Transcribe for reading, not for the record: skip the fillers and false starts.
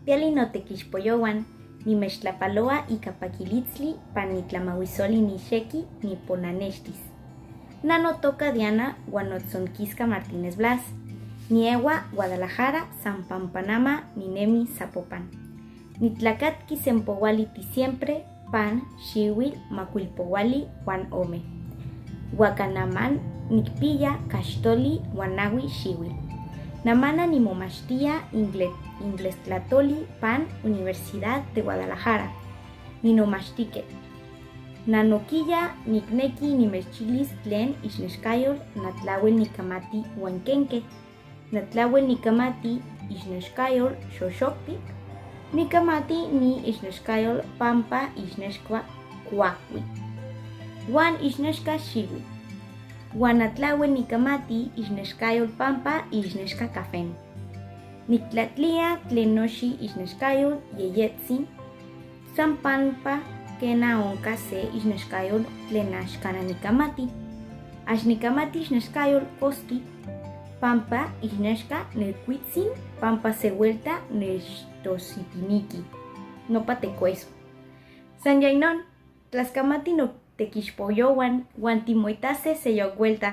Nicpiali notequixpoyohuan, nimechtlapaloa ica paquilitzli pan nitlamahuisoli nixequi niponanextis. Na notoca Diana huan notzonquisca Martínez Blas. Niehua Guadalajara, San Pampanama, ninemi Zapopan. Nitlacatqui sempohuali diciembre, pan, xihuil, macuilpohuali, huan ome. Huacanaman nicpiya caxtoli huan nahui xihuil. Namana nimomachtía inglés tlatoli pan Universidad de Guadalajara. Ninomachtiquetl. Nanoquilla nicnequi nimechilis tlen ixnexcayotl natlahuel nicamati huan quenque. Natlahuel nicamati ixnexcayotl xoxoctic. Nicamati ni ixnexcayotl pampa ixnexcua cuacui. Huan ixnexca xihuitl. Huan natlahuel nicamati ixnexcayotl pampa ixnexca cafen. Nictlatlia tlen nochi ixnexcayotl yeyetzin, san pampa quena onca se ixnexcayotl tlen axcana nicamati. Ax nicamati ixnexcayotl costic, pampa ixnexca nelcuitzin, pampa se vuelta nechtosipiniqui. Nopa tecueso. San yainon, tlascamati notequixpoyohuan huan timoitase seyoc vuelta.